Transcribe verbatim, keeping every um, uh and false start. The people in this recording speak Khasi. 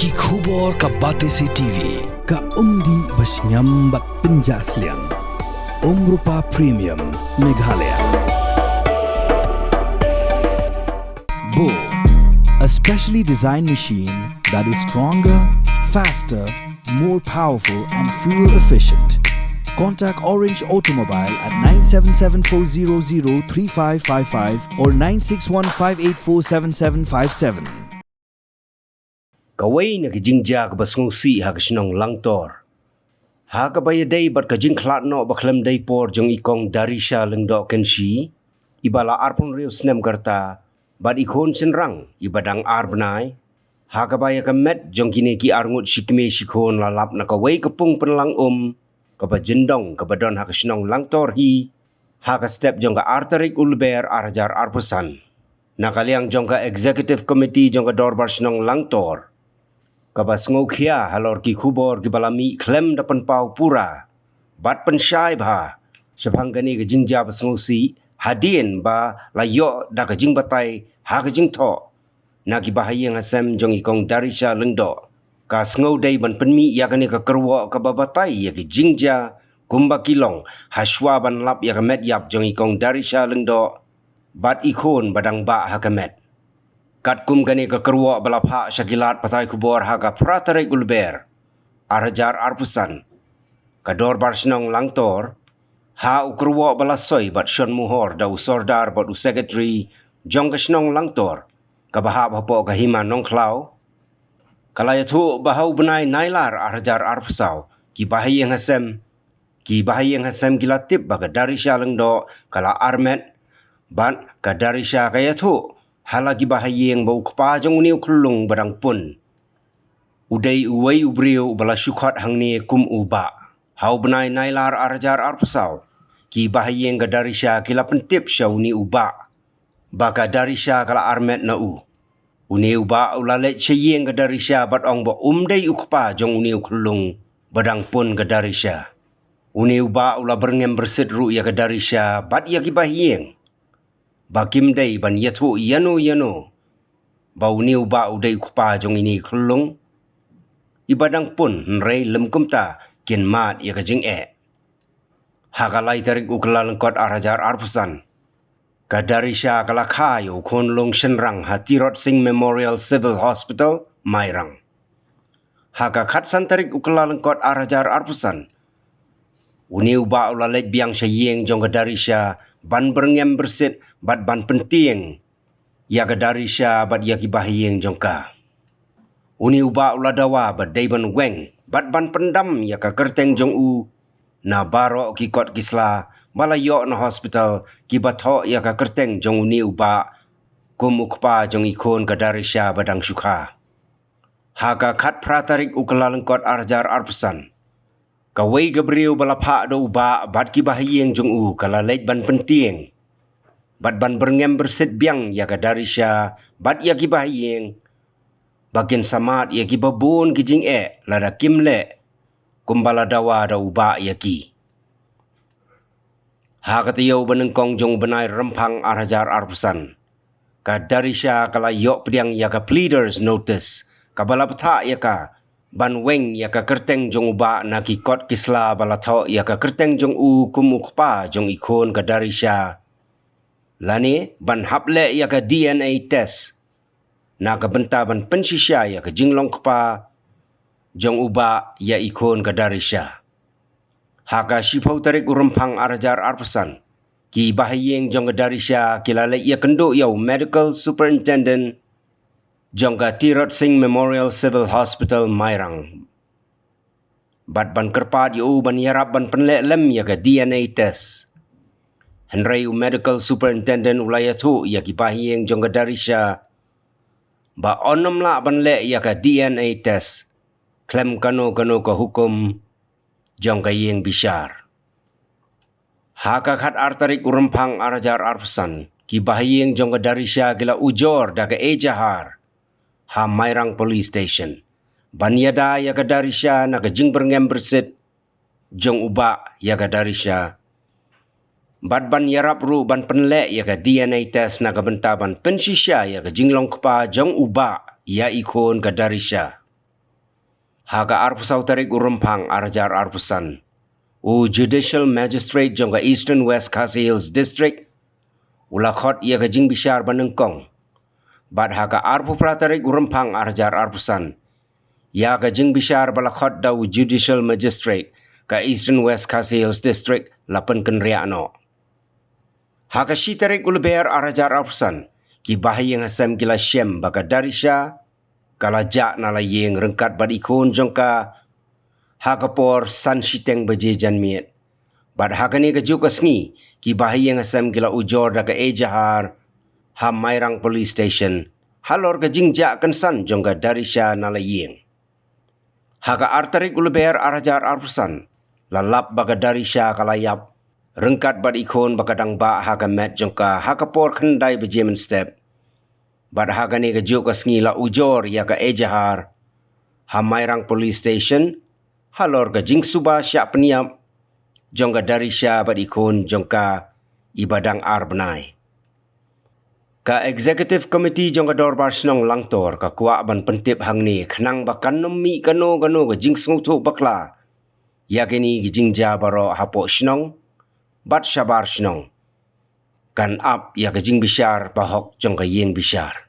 Ki khubor ka Batesi T V, ka umdih ba shngiam bad pynjah sliang. Umrupa Premium, Meghalaya. Bo, a specially designed machine that is stronger, faster, more powerful and fuel efficient. Contact Orange Automobile at nine seven seven four zero zero three five five five or nine six one five eight four seven seven five seven. Kawei na ki jingjia kaba sngewsih ha ka shnong Langtor, ha kaba ïadei bad ka jingkhlad noh ba khlem dei por jong i Kong Darisha Lyngdoh Kynshi, iba la arphew hynriew snem ka rta, bad i khun shynrang iba dang ar bnai, ha kaba ïa ka met jong kine ki arngut shikmie shikhun la lap na kawei ka pung pynlang um kaba jyndong kaba don ha ka shnong Langtor hi, ha ka step jong ka ar tarik u Lber ar hajar arphew san. Na ka liang jong ka Executive Committee jong ka Dorbar Shnong Langtor, kaba sngewkhia halor ki khubor kiba la mih khlem da pynpaw pura bad pynshai bha shaphang kane ka jingjia ba sngewsih, hadien ba la ïoh da ka jingbatai ha ka jingthoh na ki bahaïing hasem jong i Kong Darisha Lyngdoh, ka sngewdei ban pynmih ïa kane ka kyrwoh kaba batai ïa ki jingjia kumba ki long hashwa ban lap ïa ka met ïap jong i Kong Darisha Lyngdoh bad i khun ba dang bah ha ka met. Katkum kane ka kyrwoh ba la phah sha ki lad pathai khubor ha ka phra tarik u Lber ar hajar arphew san, ka Dorbar Shnong Langtor, ha u kyrwoh ba la soi bad shon muhor da u Sordar bad u Secretary jong ka shnong Langtor, kaba hap hapoh ka Hima Nongkhlaw, ka la ïathuh ba ha u bnai Nailar ar hajar arphew saw, ki bahaïing hasem, ki bahaïing hasem ki la tip ba ka Darisha Lyngdoh ka la armet, bad ka Darisha ka ïathuh ha la ki bahaïing ba u kpa jong une u khyllung ba dang pun, u dei uwei u briew ba la shu khot hangne kum u Bah. Ha u bnai Nailar ar hajar arphew saw, ki bahaïing ka Darisha ki la pyntip sha une u Bah ba ka Darisha ka la armet na u. Une u Bah u la leit sha ïing ka Darisha bad ong ba um dei u kpa jong une u khyllung ba dang pun ka Darisha. Une u Bah u la byrngem byrsit ruh ïa ka Darisha bad ïa ki bahaïing ba kim dei ban ïathuh ïano ïano ba une u Bah u dei u kpa jong ine i khyllung iba dang pun, hynrei lym kumta kin mad ïa ka jingeh. Ha ka lai tarik u Kyllalyngkot ar hajar arphew san, ka Darisha ka la kha ïa u khunlung shynrang ha Tirot Sing Memorial Civil Hospital, Mairang. Ha ka khatsan tarik u Kyllalyngkot ar hajar arphew san, une u Bah u la leit biang sha ïing jong ka Darisha ban byrngem byrsit bad ban pyntieng ïa ka Darisha bad ïa ki bahaïing jong ka. Une u Bah u la dawa ba dei ban weng bad ban pyndam ïa ka kyrteng jong u na baroh ki kot ki sla ba la ïoh na hospital kiba thoh ïa ka kyrteng jong une u Bah kum u kpa jong i khun ka Darisha ba dang shu kha. Ha ka khatphra tarik u Kyllalyngkot ar hajar arphew san, kawei ka briew ba la phah da u Bah bad ki bahaïing jong u ka la leit ban pyntieng bad ban byrngem byrsit biang ïa ka Darisha bad ïa ki bahaïing ba kin sa mad ïa kiba bun ki jingeh lada kim leh kumba la dawa da u Bah ïa ki. Ha ka taïew ba nyngkong jong u bnai Rymphang ar hajar arphew san, ka Darisha ka la ïoh pdiang ïa ka pleader's notice kaba la bthah ïa ka ban weng ïa ka kyrteng jong u Bah na ki kot ki sla ba la thoh ïa ka kyrteng jong u kum u kpa jong i khun ka Darisha, lane ban hap leh ïa ka D N A test na ka bynta ban pynshisha ïa ka jinglong kpa jong u Bah ïa i khun ka Darisha. Ha ka shiphew tarik u Rymphang ar hajar arphew san, ki bahaïing jong ka Darisha ki la leit ïakynduh ïa u Medical Superintendent jong ka Tirot Sing Memorial Civil Hospital, Mairang, bad ban kyrpad ïa u ban ïarap ban pynleh lem ïa ka D N A test. Hynrei u Medical Superintendent u la ïathuh ïa ki bahaïing jong ka Darisha ba yn ym lah ban leh ïa ka D N A test khlem kano kano ka hukum jong ka ïing bishar. Ha ka khatar tarik u Rymphang ar hajar arphew san, ki bahaïing jong ka Darisha ki la ujor da ka ejahar ha Mairang Police Station ban ïada ïa ka Darisha na ka jingbyrngem byrsit jong u Bah ïa ka Darisha, bad ban ïarap ruh ban pynleh ïa ka D N A test na ka bynta ban pynshisha ïa ka jinglong kpa jong u Bah ïa i khun ka Darisha. Ha ka arphew saw tarik u Rymphang ar hajar arphew san, u Judicial Magistrate jong ka Eastern West Khasi Hills District u la khot ïa ka jingbishar ba nyngkong. Bad ha ka arphew phra tarik u Rymphang ar hajar arphew san, ïa ka jingbishar ba la khot da u Judicial Magistrate ka Eastern West Khasi Hills District la pynkynriah noh. Ha ka shi tarik u Lber ar hajar arphew san, ki bahaïing hasem ki la shem ba ka Darisha ka la jah na la ïing ryngkat bad i khun jong ka ha ka por san shiteng baje janmiet. Bad ha kane kajuh ka sngi, ki bahaïing hasem ki la ujor da ka ejahar ha Mairang Police Station halor ka jingjah kynsan jong ka Darisha na la ïing. Ha ka ar tarik u Lber ar hajar arphew san, la lap ba ka Darisha ka la ïap ryngkat bad i khun ba ka dang bah ha ka met jong ka ha ka por khyndai baje mynstep. Bad ha kane kajuh ka sngi la ujor ïa ka ejahar ha Mairang Police Station halor ka jingsuba shah pynïap jong ka Darisha bad i khun jong ka iba dang ar bnai. Ka Executive Committee jong ka Dorbar Shnong Langtor ka kwah ban pyntip hangne khnang ba kan ym mih kano kano ka jingsngewthuh bakla ïa kine ki jingjia baroh hapoh shnong bad shabar shnong. Kan ap ïa ka jingbishar bahok jong ka ïing bishar.